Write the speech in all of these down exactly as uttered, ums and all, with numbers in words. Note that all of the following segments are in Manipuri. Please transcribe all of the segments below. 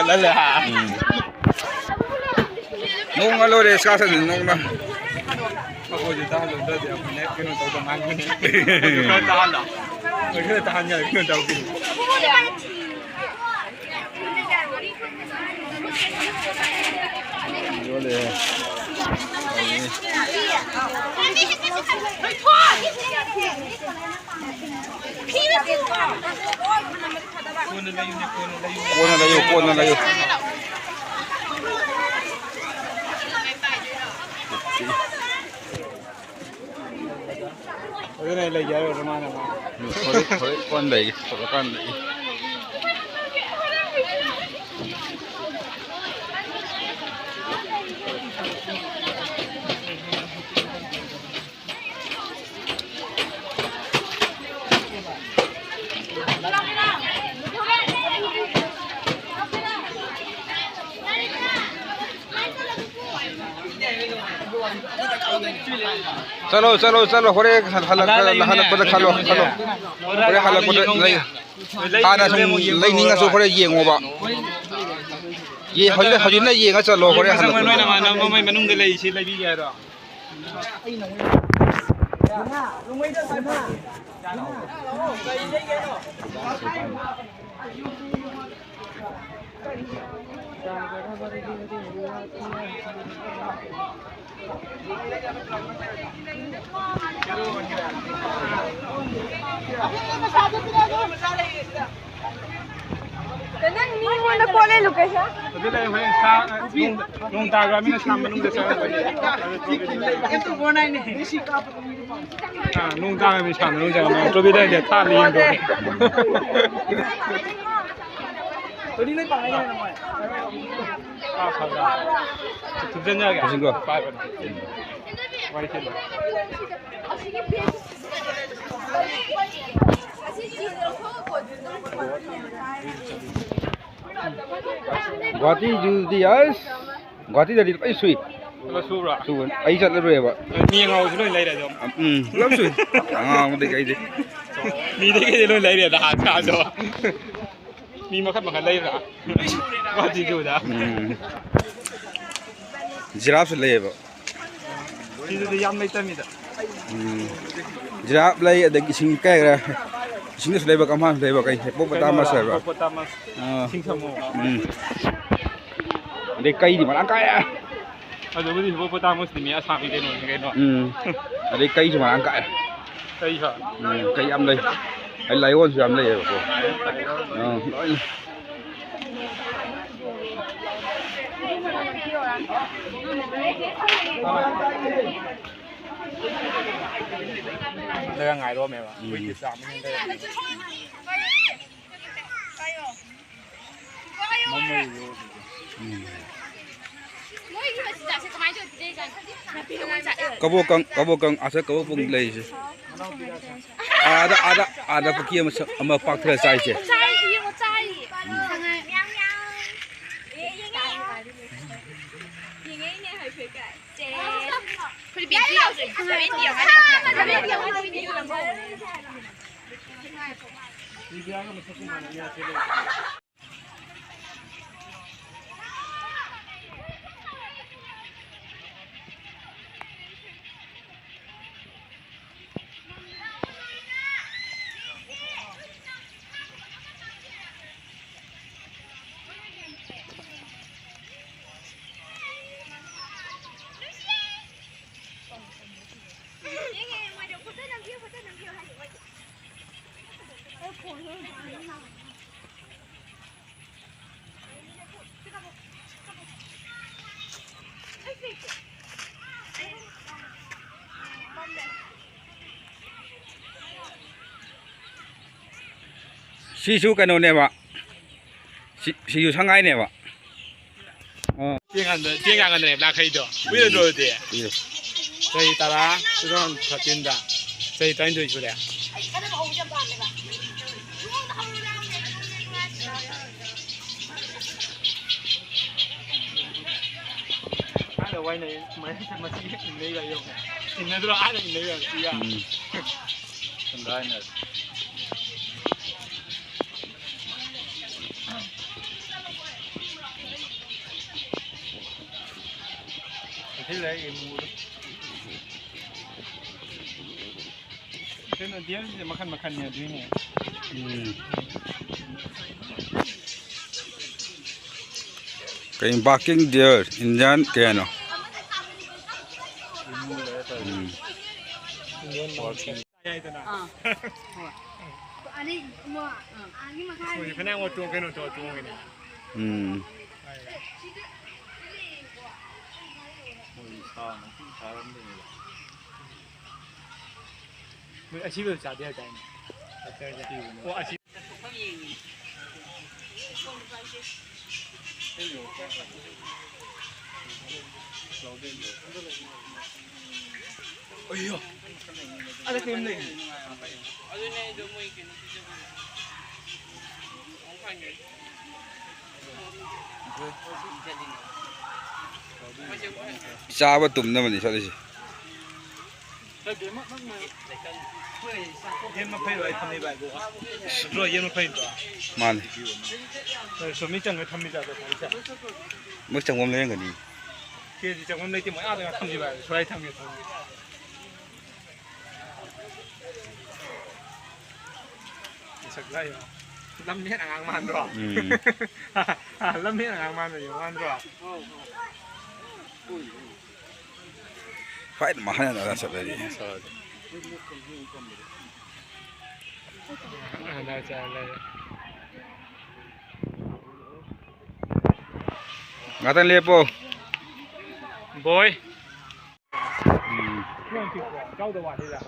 ꯎꯝ꯫ ꯅꯣꯡꯅ ꯂꯣꯏꯔꯦ, excursion ꯅꯣꯡꯅ꯫ ꯑꯩꯈꯣꯏꯁꯨ ꯇꯥꯍꯜꯂꯨꯗ꯭ꯔꯗꯤ ꯑꯩꯈꯣꯏꯅ ꯀꯩꯅꯣ ꯇꯧꯗꯧ ꯃꯥꯟꯕꯅꯤ꯫ ꯑꯩꯈꯣꯏꯁꯨ ꯈꯔ ꯇꯥꯍꯜꯂꯣ꯫ ꯑꯩꯈꯣꯏ ꯈꯔ ꯇꯥꯍꯟ ꯌꯥꯔꯦ, ꯀꯩꯅꯣ ꯇꯧꯗꯦ꯫ ꯌꯣꯜꯂꯦ꯫ ꯀꯣꯟꯅ ꯂꯩꯌꯨ, ꯀꯣꯟꯅ ꯂꯩꯌꯨ꯫ ꯑꯗꯨꯅ ꯑꯩ ꯂꯩꯒꯦ ꯍꯥꯏꯔꯨꯔꯣ ꯃꯥꯅ ꯑꯃ? ꯎꯝ, ꯍꯣꯔꯦꯟ, ꯍꯣꯔꯦꯟ ꯀꯣꯟꯅ ꯂꯩꯒꯦ, ꯊꯣꯛꯂꯛꯀꯥꯟꯗ ꯑꯩ꯫ ꯆꯠꯂꯣ, ꯆꯠꯂꯣ, ꯆꯠꯂꯣ꯫ ꯍꯣꯔꯦꯟ ꯍꯜꯂꯛ-, ꯍꯜꯂꯛꯄꯗ ꯈꯜꯂꯣ, ꯈꯜꯂꯣ꯫ ꯍꯣꯔꯦꯟ ꯍꯜꯂꯛꯄꯗ ꯂꯩ-, ꯍꯥꯟꯅ ꯁꯨꯝ ꯂꯩꯅꯤꯡꯉꯁꯨ ꯍꯣꯔꯦꯟ ꯌꯦꯡꯉꯣꯕ꯫ ꯌꯦ-, ꯍꯧꯖꯤꯛ, ꯍꯧꯖꯤꯛꯅ ꯌꯦꯡꯉ ꯆꯠꯂꯣ, ꯍꯣꯔꯦꯟ ꯃꯁꯛ ꯃꯣꯏ ꯍꯜꯂꯛꯄꯗ꯫ ꯅꯣꯏ ꯅꯃꯥꯟꯅꯕ ꯃꯣꯏ ꯃꯅꯨꯡꯗ ꯂꯩꯔꯤꯁꯤ ꯂꯩꯕꯤꯒꯦ ꯍꯥꯏꯔꯣ? ꯅꯪ ꯃꯤꯉꯣꯟꯗ ꯀꯣꯜꯂꯦ location? ꯑꯗꯨ ꯂꯩ, ꯍꯣꯔꯦꯟ ꯁꯥ, ꯅꯣꯡ, ꯅꯣꯡ ꯇꯥꯈ꯭ꯔꯕꯅꯤꯅ ꯁꯥ ꯃꯅꯨꯡꯗ ꯆꯪꯉꯛꯄꯅꯤ꯫ ꯑꯥ, ꯅꯣꯡ ꯇꯥꯈ꯭ꯔꯕꯅꯤ ꯁꯥ ꯃꯅꯨꯡꯗ ꯆꯪꯉꯛꯄꯅꯤ꯫ ꯇ꯭ꯔꯣꯐꯤ ꯂꯩꯔꯗꯤ ꯊꯥ ꯂꯩ ꯌꯦꯡꯗꯣꯏꯅꯦ꯫ ꯊꯨꯞꯆꯟ ꯌꯥꯒꯦ? ꯄꯨꯁꯤꯟꯈꯣ꯫ ꯄꯥꯏꯕꯅꯦ꯫ ꯋꯥꯏ ꯁꯤꯜꯂꯣ꯫ ꯒꯨꯍꯥꯇꯤꯗꯨꯗꯤ ꯑꯁ, ꯒꯨꯍꯥꯇꯤꯗꯗꯤ ꯂꯣꯏ ꯁꯨꯏ꯫ ꯄꯨꯂꯞ ꯁꯨꯕ꯭ꯔꯥ? ꯁꯨꯕꯅꯤ꯫ ꯑꯩ ꯆꯠꯂꯔꯣꯏꯕ꯫ ꯃꯤ ꯑꯉꯥꯎꯕꯁꯨ ꯂꯣꯏ ꯂꯩꯔꯦ ꯑꯗꯨꯝ꯫ ꯎꯝ, ꯄꯨꯂꯞ ꯁꯨꯏ꯫ ꯑꯉꯥꯡꯗꯩ ꯀꯩꯗꯩ꯫ ꯃꯤꯗꯩ ꯀꯩꯗꯩ ꯂꯣꯏ ꯂꯩꯔꯦ ꯑꯗ ꯍꯥꯟꯅ ꯁꯥꯗꯣ꯫ ꯃꯤ ꯃꯈꯜ ꯃꯈꯜ ꯂꯩꯕ꯭ꯔꯥ? ꯑꯗꯨꯏꯗꯨꯗ꯫ ꯎꯝ꯫ ꯖꯤꯔꯥꯞꯁꯨ ꯂꯩꯌꯦꯕ꯫ ꯁꯤꯗꯗꯤ ꯌꯥꯝ ꯂꯩꯇꯃꯤꯗ꯫ ꯎꯝ꯫ ꯖꯤꯔꯥꯞ ꯂꯩ, ꯑꯗꯒꯤ ꯏꯁꯤꯡ ꯀꯩ ꯍꯥꯏꯒ꯭ꯔꯦ? ꯏꯁꯤꯡꯗꯁꯨ ꯂꯩꯕ, ꯀꯪꯐꯥꯟꯁꯨ ꯂꯩꯕ, ꯀꯩ ꯍꯤꯄꯣꯄꯣꯇꯥꯃꯁ ꯍꯥꯏꯕ? ꯍꯤꯄꯣꯄꯣꯇꯥꯃꯁ꯫ ꯑꯥ꯫ ꯏꯁꯤꯡ ꯁꯥꯃꯨ꯫ ꯎꯝ꯫ ꯑꯗꯩ ꯀꯩꯗꯤ ꯃꯔꯥꯡ ꯀꯥꯏ꯫ ꯑꯗꯨꯕꯨꯗꯤ ꯍꯤꯄꯣꯄꯣꯇꯥꯃꯁꯇꯤ ꯃꯤ ꯑꯁꯥꯡꯕꯤ ꯀꯩꯅꯣꯅꯤ ꯀꯩꯅꯣ꯫ ꯎꯝ꯫ ꯑꯗꯩ ꯀꯩꯁꯨ ꯃꯔꯥꯡ ꯀꯥꯏ꯫ ꯀꯩ ꯍꯥ? ꯎꯝ, ꯀꯩ ꯌꯥꯝ ꯂꯩ꯫ ꯑꯩ ꯂꯥꯏꯑꯣꯟꯁꯨ ꯌꯥꯝ ꯂꯩꯌꯦꯕꯀꯣ꯫ ꯑꯥ, ꯂꯣꯏꯅ꯫ ꯂꯩꯔ ꯉꯥꯏꯔꯣꯃꯦꯕ꯫ ꯎꯝ꯫ ꯑꯩꯈꯣꯏꯒꯤ ꯆꯥꯝꯃ ꯍꯦꯟ ꯂꯩꯔꯝꯃꯦꯕ꯫ ꯃꯃꯩꯗꯣ꯫ ꯎꯝ꯫ ꯃꯣꯏꯒꯤ ꯃꯆꯤꯟꯖꯥꯛꯁꯦ ꯀꯃꯥꯏꯅ ꯇꯧꯔ ꯄꯤꯖꯩꯖꯥꯠꯅꯣ? ꯅꯥꯄꯤ ꯀꯃꯥꯏꯅ ꯆꯥꯏ? ꯀꯕꯣꯛꯀꯪ, ꯀꯕꯣꯛꯀꯪ, ꯑꯁ ꯀꯕꯣꯛꯀꯪ ꯂꯩꯔꯤꯁꯦ꯫ ꯑꯥꯗ, ꯑꯥꯗ, ꯑꯥꯗ ꯄꯨꯈ꯭ꯔꯤ ꯑꯃ ꯁ-, ꯑꯃ ꯄꯥꯛꯊꯔ ꯆꯥꯏꯁꯦ꯫ ꯆꯥꯏ, ꯌꯦꯡꯉꯣ, ꯆꯥꯏ꯫ ꯎꯝ꯫ ꯁꯉꯥꯏ꯫ ꯌꯦꯡꯉꯛꯏꯅꯦ ꯍꯥꯏꯐꯦꯠ ꯀꯥꯏ꯫ ꯆꯦ꯫ ꯑꯩꯈꯣꯏ ꯕꯦꯡꯀꯤ ꯌꯥꯎꯗ꯭ꯔꯦ꯫ ꯁꯚꯦꯟꯇꯤ ꯌꯥꯎꯔꯦ꯫ ꯁꯤꯁꯨ ꯀꯩꯅꯣꯅꯦꯕ꯫ ꯁꯤ, ꯁꯤꯁꯨ ꯁꯉꯥꯏꯅꯦꯕ꯫ ꯑꯣ꯫ ꯆꯦꯡ ꯉꯥꯟꯗ-, ꯆꯦꯡ ꯉꯥꯟꯒꯟꯗꯅꯦ ꯂꯥꯛꯈꯩꯗꯣ꯫ ꯀꯨꯏꯔꯗ꯭ꯔꯣ ꯑꯗꯨꯗꯤ? ꯀꯨꯏꯔꯦ꯫ ꯆꯍꯤ ꯇꯔꯥ, two thousand thirteen ꯗ꯫ ꯆꯍꯤ ꯇꯔꯥꯅꯤꯊꯣꯏ ꯁꯨꯔꯦ꯫ ꯑꯥꯗ ꯋꯥꯏꯅꯩ, ꯃꯁꯤ ꯏꯟꯅꯩꯕ ꯌꯦꯡꯉꯣ꯫ ꯏꯟꯅꯗ꯭ꯔꯣ? ꯑꯥꯗ ꯏꯟꯅꯩꯕ ꯌꯦꯡꯉꯣ꯫ ꯎꯝ꯫ ꯁꯨꯝꯗ ꯍꯥꯏꯅꯔꯦ꯫ ꯂꯩ, ꯏꯃꯨꯗꯣ꯫ ꯀꯩꯅꯣ, ꯗꯦꯜꯁꯤꯗꯤ ꯃꯈꯟ ꯃꯈꯟꯅꯦ ꯑꯗꯨꯏꯅꯦ꯫ ꯎꯝ꯫ ꯀꯩ barking deer, Indian ꯀꯩꯅꯣ? ꯎꯝ꯫ ꯑꯥ꯫ ꯍꯣꯏ꯫ ꯑꯅꯤ, ꯑꯃ, ꯑꯥ꯫ ꯑꯅꯤ ꯃꯈꯥꯏ꯫ ꯍꯧꯖꯤꯛ ꯐꯅꯌꯥꯝ ꯇꯣꯡ-, ꯀꯩꯅꯣ ꯇꯧꯔ ꯇꯣꯡꯉꯤꯅꯦ꯫ ꯎꯝ꯫ ꯃꯣꯏ ꯁꯥ ꯑꯃ ꯁꯨꯝ ꯆꯥꯔꯝꯗꯣꯏꯅꯦꯕ꯫ ꯃꯣꯏ ꯑꯁꯤꯕꯗꯨ ꯆꯥꯗꯦ ꯍꯥꯏꯗꯥꯏꯅꯦ? ꯑꯣ, ꯑꯁꯤ- ꯑꯌꯣ꯫ ꯑꯗ ꯀꯩꯅꯣꯝ ꯂꯩ꯫ ꯆꯥꯕ ꯇꯨꯝꯅꯕꯅꯤ ꯆꯠꯂꯤꯁꯦ꯫ ꯌꯦꯟ ꯃꯐꯩꯔꯣ ꯑꯩ ꯊꯝꯃꯤꯕ ꯍꯥꯏꯕꯨ? ꯅꯠꯇ꯭ꯔꯣ, ꯌꯦꯟ ꯃꯐꯩ ꯅꯠꯇ꯭ꯔꯣ? ꯃꯥꯅꯤ꯫ ꯁꯣꯝ ꯃꯤ ꯆꯪꯉ ꯊꯝꯃꯤ ꯖꯥꯠꯂꯣ? ꯃꯣꯏ ꯆꯪꯐꯝ ꯂꯩꯔꯝꯒꯅꯤ꯫ ꯀꯦꯖꯤ ꯆꯪꯐꯝ ꯂꯩꯇꯦ, ꯃꯣꯏ ꯑꯥꯗ ꯊꯝꯈꯤꯕ ꯍꯥꯏꯕ, ꯁ꯭ꯋꯥꯏ ꯊꯝꯒꯦ ꯊꯝꯒꯦ꯫ ꯃꯁꯛ ꯂꯥꯛꯏꯕ꯫ ꯂꯝ ꯍꯦꯟ ꯑꯉꯥꯡ ꯃꯥꯟꯗ꯭ꯔꯣ? ꯎꯝ꯫ ꯂꯝ ꯍꯦꯟ ꯑꯉꯥꯡ ꯃꯥꯟꯕ ꯌꯦꯡꯉꯣ, ꯃꯥꯟꯗ꯭ꯔꯣ? ꯐꯥꯏꯠ ꯃꯍꯥꯏꯅ ꯆꯠꯂꯗꯤ꯫ ꯍꯟꯗꯛ ꯆꯠꯂꯦ꯫ ꯉꯥꯛꯇꯪ ꯂꯦꯞꯄꯣ꯫ ꯕꯣꯏ꯫ ꯎꯝ꯫ ꯆꯥꯎꯗ ꯋꯥꯠꯂꯤꯗ꯫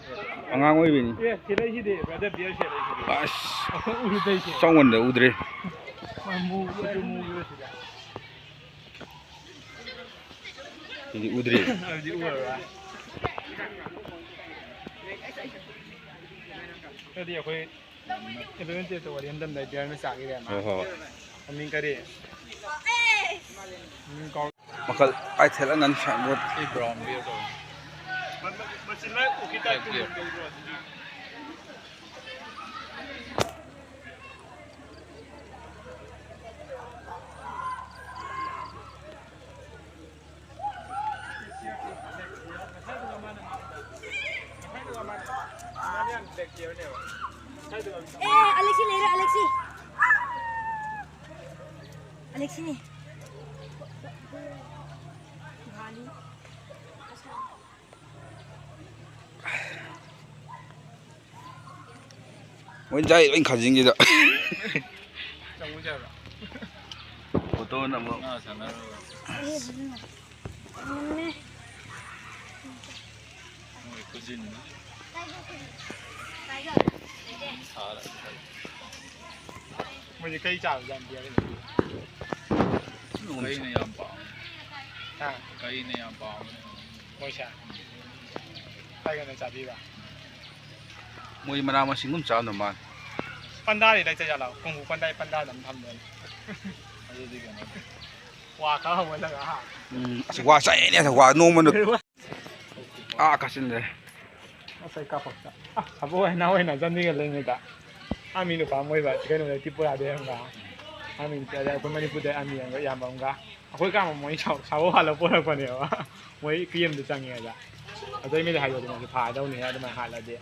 ꯑꯉꯥꯡ ꯑꯣꯏꯕꯩꯅꯤ꯫ ꯑꯦ, ꯁꯤ ꯂꯩꯁꯤꯗꯤ, brother bear ꯁꯤ ꯂꯩꯁꯤꯗꯤ꯫ ꯑꯁ꯫ ꯑꯩꯈꯣꯏ ꯎꯔꯨꯗꯩꯁꯦ꯫ ꯆꯥꯎꯃꯟꯗ ꯎꯗ꯭ꯔꯦ꯫ ꯃꯥ ꯃꯨ-, ꯀꯨꯆꯨ ꯃꯨꯈꯤꯕꯁꯤꯗ꯫ ꯁꯤꯗꯤ ꯎꯗ꯭ꯔꯤ꯫ ꯑꯗꯨꯗꯤ ꯎꯔꯔꯣꯏ꯫ ꯑꯗꯨꯗꯤ ꯑꯩꯈꯣꯏ eleven twelve ꯇ ꯋꯥꯔꯤ ꯑꯃ ꯇꯝꯗꯥꯏ bear ꯅ ꯆꯥꯈꯤꯗꯦ ꯃꯥ꯫ ꯍꯣꯏ, ꯍꯣꯏ꯫ ꯃꯃꯤꯡ ꯀꯔꯤ? ꯃꯃꯤꯡ ꯀꯥꯎ- ꯃꯈꯜ ꯑꯥꯏ ꯊꯦꯠ ꯑꯉꯟ ꯁꯥꯏꯠ ꯕꯣꯠ꯫ ꯁꯤ brown bear ꯀꯧꯏ꯫ ꯃꯆꯤꯟ ꯃꯥꯏ ꯎꯀꯤ type ꯇꯧꯕ꯭ꯔꯣ ꯑꯗꯨꯗꯤ? ꯑꯦ, ꯑꯂꯦꯛꯁꯤ ꯂꯩꯔꯦ, ꯑꯂꯦꯛꯁꯤ꯫ ꯑꯂꯦꯛꯁꯤꯅꯤ꯫ ꯃꯣꯏ ꯖꯥꯏ ꯂꯣꯏ ꯈꯥꯖꯤꯟꯈꯤꯗ꯫ ꯆꯪꯉꯨꯁꯦ ꯍꯥꯏꯕ꯭ꯔꯣ? ꯐꯣꯇꯣ ꯅꯝꯃꯣ꯫ ꯉꯥ ꯁꯥꯟꯅꯔꯨꯔꯣ꯫ ꯃꯣꯏ ꯈꯨꯖꯤꯟꯗꯣ꯫ ꯃꯣꯏꯗꯤ ꯀꯩ ꯆꯥꯕ ꯌꯥꯝ ꯄꯤꯔꯤꯅꯣ? ꯀꯩꯅ ꯌꯥꯝ ꯄꯥꯝꯃꯦ꯫ ꯍꯥ? ꯀꯩꯅ ꯌꯥꯝ ꯄꯥꯝꯕꯅꯦ꯫ ꯃꯣꯏꯁꯦ? ꯀꯩꯒꯅ ꯆꯥꯕꯤꯕ? ꯃꯣꯏ ꯃꯅꯥ ꯃꯁꯤꯡꯒꯨꯝ ꯆꯥꯝꯗꯧ ꯃꯥꯜꯂꯦ꯫ ꯄꯟꯗꯥꯗꯤ ꯂꯩꯇ ꯖꯥꯠꯂꯣ? ꯀꯣꯡꯕꯨ ꯄꯟꯗꯥꯏ ꯄꯟꯗꯥꯗ ꯑꯃ ꯊꯝꯗꯣꯏꯅꯦ꯫ ꯑꯗꯨꯗꯤ ꯀꯩꯅꯣ? ꯋꯥ ꯈꯔ ꯍꯧꯒꯠꯂꯒ, ꯍꯥ? ꯎꯝ, ꯑꯁ, ꯋꯥ ꯆꯥꯏꯅꯦ, ꯋꯥ ꯅꯣꯡꯃꯗ꯫ ꯑꯥ, ꯀꯥꯆꯤꯟꯗ꯫ ꯉꯁꯥꯏ ꯀꯥꯄꯛꯇ꯫ ꯑ, ꯁꯥꯕꯣ ꯍꯣꯏ ꯅꯍꯥꯟ ꯑꯣꯏꯅ ꯆꯥꯟꯗꯤꯒꯔ ꯂꯩꯉꯩꯗ꯫ ꯑꯥꯔꯃꯤ ꯅꯨꯄꯥ ꯑꯃ ꯑꯣꯏꯕ, ꯀꯩꯅꯣꯗ ꯇ꯭ꯔꯤꯄꯨꯔꯥꯗꯩ ꯑꯃꯒ꯫ ꯑꯥꯔꯃꯤ ꯅꯨꯄꯥ ꯑꯗꯩ ꯑꯩꯈꯣꯏ ꯃꯅꯤꯄꯨꯔꯗꯩ ꯑꯥꯔꯃꯤ ꯑꯃꯒ ꯏꯌꯥꯝꯕ ꯑꯃꯒ꯫ ꯑꯩꯈꯣꯏ ꯀꯥ ꯃꯃꯣꯏ ꯁꯥ-, ꯁꯥꯕꯣ ꯍꯥꯜꯂ ꯄꯣꯔꯛꯄꯅꯦꯕ꯫ ꯃꯣꯏ ꯀꯤ ꯑꯦꯝꯗ ꯆꯪꯉꯦꯗ꯫ ꯑꯗꯩ ꯃꯤꯗ ꯍꯥꯏꯗꯣꯛꯑꯗꯤ ꯃꯣꯏꯁꯨ ꯐꯥꯗꯧꯅꯤ ꯑꯗꯨꯃꯥꯏꯅ ꯍꯥꯜꯂꯗꯤ꯫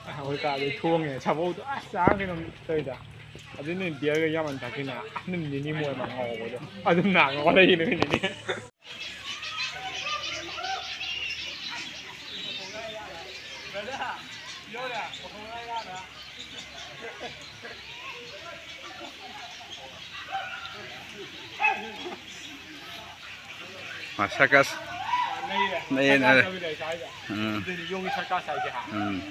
ꯑꯩꯈꯣꯏ ꯀꯥꯗꯩ ꯊꯣꯡꯉꯦ꯫ ꯁꯥꯕꯣꯗꯣ ꯑꯁ ꯆꯥꯔ ꯀꯩꯅꯣꯝ ꯇꯧꯋꯤꯗ꯫ ꯑꯗꯨꯏ ꯅꯣꯏ ꯕꯤꯌꯔꯒ ꯌꯥꯝꯃꯟ ꯊꯛꯈꯤꯅ꯫ ꯑꯁ ꯅꯨꯃꯤꯠ ꯅꯤꯅꯤ ꯃꯣꯏ ꯑꯃ ꯉꯥꯎꯕꯗꯣ꯫ ꯑꯗꯨꯝ ꯅꯥ ꯉꯥꯎ ꯂꯩ ꯅꯨꯃꯤꯠ ꯅꯤꯅꯤ꯫ ꯃꯥ ꯁꯔꯀꯁ ꯅꯩꯌꯦ, ꯅꯩꯌꯦ꯫ ꯎꯝ꯫ ꯎꯝ꯫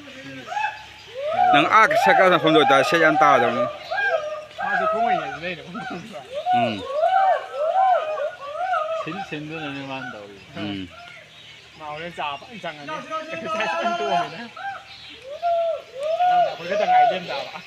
ꯅꯪ ꯑꯥ ꯁꯔꯀꯁ ꯃꯐꯝꯗ ꯑꯣꯏꯇꯥꯔꯗꯤ ꯁꯦꯠ ꯌꯥꯝ ꯇꯥꯒꯗꯕꯅꯤ꯫ ꯃꯥꯁꯨ ꯈꯣꯡꯉꯩꯅꯦ ꯑꯗꯨ ꯂꯩꯅ꯫ ꯎꯝ꯫ ꯁꯤꯟ ꯁꯤꯟꯗꯨꯅꯅꯦ ꯃꯥꯅ ꯇꯧꯔꯤꯁꯦ꯫ ꯎꯝ꯫ ꯃꯥ ꯍꯣꯔꯦꯟ ꯆꯥ ꯐꯖꯅ ꯆꯪꯉꯅꯤ꯫ ꯑꯦꯛꯁꯔꯁꯥꯏꯁ ꯐꯖꯅ ꯇꯧꯔꯝꯃꯤꯅꯦ꯫ ꯅꯪꯅ ꯑꯩꯈꯣꯏ ꯈꯛꯇ ꯉꯥꯏ ꯂꯩꯔꯝꯗꯕ꯫